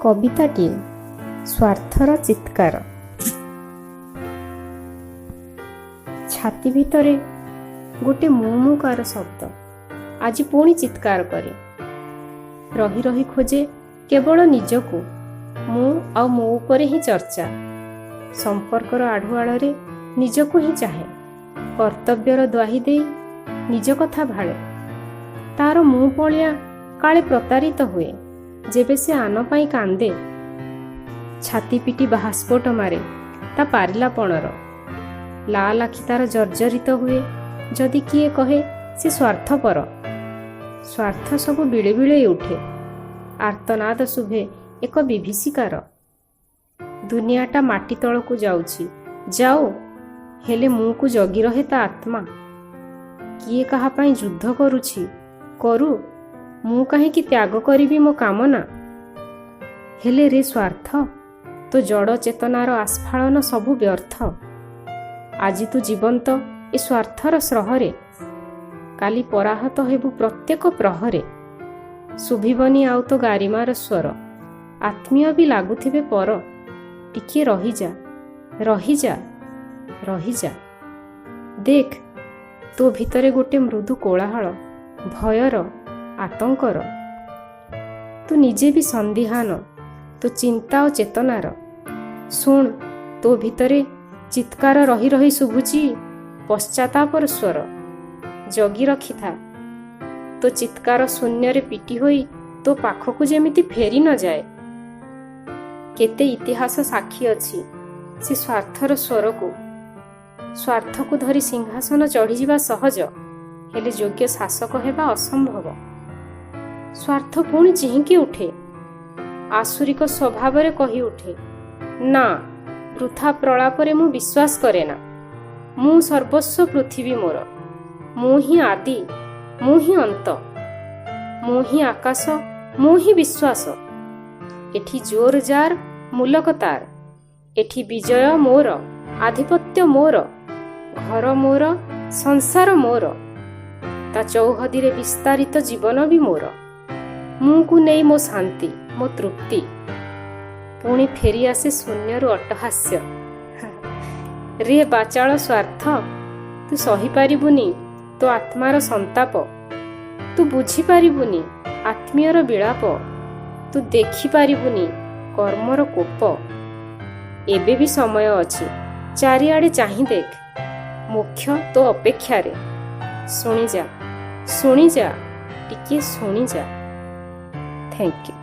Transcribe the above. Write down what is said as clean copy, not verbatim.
କବିତାଟିଏ ସ୍ୱାର୍ଥର ଚିତ୍କାର। ଛାତି ଭିତରେ ଗୋଟେ ମୁଁ ମୁଁକାର ଶବ୍ଦ ଆଜି ପୁଣି ଚିତ୍କାର କରେ। ରହି ରହି ଖୋଜେ କେବଳ ନିଜକୁ। ମୁଁ ଆଉ ମୋ ଉପରେ ହିଁ ଚର୍ଚ୍ଚା। ସମ୍ପର୍କର ଆଢୁଆଳରେ ନିଜକୁ ହିଁ ଚାହେଁ। କର୍ତ୍ତବ୍ୟର ଦ୍ୱାହି ଦେଇ ନିଜ କଥା ଭାଳେ। ତାର ମୁଁ ପଣିଆ କାଳେ ପ୍ରତାରିତ ହୁଏ, ଯେବେ ସେ ଆନ ପାଇଁ କାନ୍ଦେ। ଛାତି ପିଟି ବାହାସ୍ଫୋଟ ମାରେ ତା ପାରିଲାପଣର। ଲାଲ ଆଖି ତାର ଜର୍ଜରିତ ହୁଏ, ଯଦି କିଏ କହେ ସେ ସ୍ୱାର୍ଥପର। ସ୍ୱାର୍ଥ ସବୁ ବିଳିବିଳେଇ ଉଠେ। ଆର୍ତ୍ତନାଦ ଶୁଭେ ଏକ ବିଭୀଷିକାର। ଦୁନିଆଟା ମାଟି ତଳକୁ ଯାଉଛି, ଯାଉ, ହେଲେ ମୁଁକୁ ଜଗି ରହେ ତା ଆତ୍ମା। କିଏ କାହା ପାଇଁ ଯୁଦ୍ଧ କରୁଛି, କରୁ, ମୁଁ କାହିଁକି ତ୍ୟାଗ କରିବି ମୋ କାମନା? ହେଲେ ରେ ସ୍ୱାର୍ଥ, ତୋ ଜଡ଼ ଚେତନାର ଆସ୍ଫାଳନ ସବୁ ବ୍ୟର୍ଥ। ଆଜି ତୁ ଜୀବନ୍ତ ଏ ସ୍ୱାର୍ଥର ସ୍ରହରେ, କାଲି ପରାହତ ହେବୁ ପ୍ରତ୍ୟେକ ପ୍ରହରେ। ଶୁଭିବନି ଆଉ ତୋ ଗାରିମାର ସ୍ୱର, ଆତ୍ମୀୟ ବି ଲାଗୁଥିବେ ପର। ଟିକିଏ ରହିଯା, ରହିଯା, ରହିଯା। ଦେଖ, ତୋ ଭିତରେ ଗୋଟେ ମୃଦୁ କୋଳାହଳ ଭୟର, ଆତଙ୍କର। ତୁ ନିଜେ ବି ସନ୍ଦିହାନ ତୋ ଚିନ୍ତା ଓ ଚେତନାର। ଶୁଣ, ତୋ ଭିତରେ ଚିତ୍କାର ରହି ରହି ଶୁଭୁଛି ପଶ୍ଚାତାପର ସ୍ୱର। ଜଗି ରଖିଥା, ତୋ ଚିତ୍କାର ଶୂନ୍ୟରେ ପିଟି ହୋଇ ତୋ ପାଖକୁ ଯେମିତି ଫେରି ନଯାଏ। କେତେ ଇତିହାସ ସାକ୍ଷୀ ଅଛି ସେ ସ୍ୱାର୍ଥର ସ୍ୱରକୁ। ସ୍ୱାର୍ଥକୁ ଧରି ସିଂହାସନ ଚଢ଼ିଯିବା ସହଜ, ହେଲେ ଯୋଗ୍ୟ ଶାସକ ହେବା ଅସମ୍ଭବ। ସ୍ୱାର୍ଥ ପୁଣି ଚିହିଁକି ଉଠେ, ଆସୁରିକ ସ୍ୱଭାବରେ କହି ଉଠେ, ନା, ବୃଥା ପ୍ରଳାପରେ ମୁଁ ବିଶ୍ୱାସ କରେ ନା। ମୁଁ ସର୍ବସ୍ୱ, ପୃଥିବୀ ମୋର। ମୁଁ ହିଁ ଆଦି, ମୁଁ ହିଁ ଅନ୍ତ। ମୁଁ ହିଁ ଆକାଶ, ମୁଁ ହିଁ ବିଶ୍ୱାସ। ଏଠି ଜୋର ଯାର, ମୁଲକ ତାର। ଏଠି ବିଜୟ ମୋର, ଆଧିପତ୍ୟ ମୋର, ଘର ମୋର, ସଂସାର ମୋର, ତା ଚୌହଦିରେ ବିସ୍ତାରିତ ଜୀବନ ବି ମୋର। ମୁଁକୁ ନେଇ ମୋ ଶାନ୍ତି, ମୋ ତୃପ୍ତି। ପୁଣି ଫେରି ଆସେ ଶୂନ୍ୟରୁ ଅଟ୍ଟହାସ୍ୟ। ରେ ବାଚାଳ ସ୍ୱାର୍ଥ, ତୁ ସହିପାରିବୁନି ତୋ ଆତ୍ମାର ସନ୍ତାପ। ତୁ ବୁଝିପାରିବୁନି ଆତ୍ମୀୟର ବିଳାପ। ତୁ ଦେଖିପାରିବୁନି କର୍ମର କୋପ। ଏବେ ବି ସମୟ ଅଛି, ଚାରିଆଡ଼େ ଚାହିଁ ଦେଖ, ମୋକ୍ଷ ତୋ ଅପେକ୍ଷାରେ। ଶୁଣିଯା, ଶୁଣିଯା, ଟିକିଏ ଶୁଣିଯା। Thank you.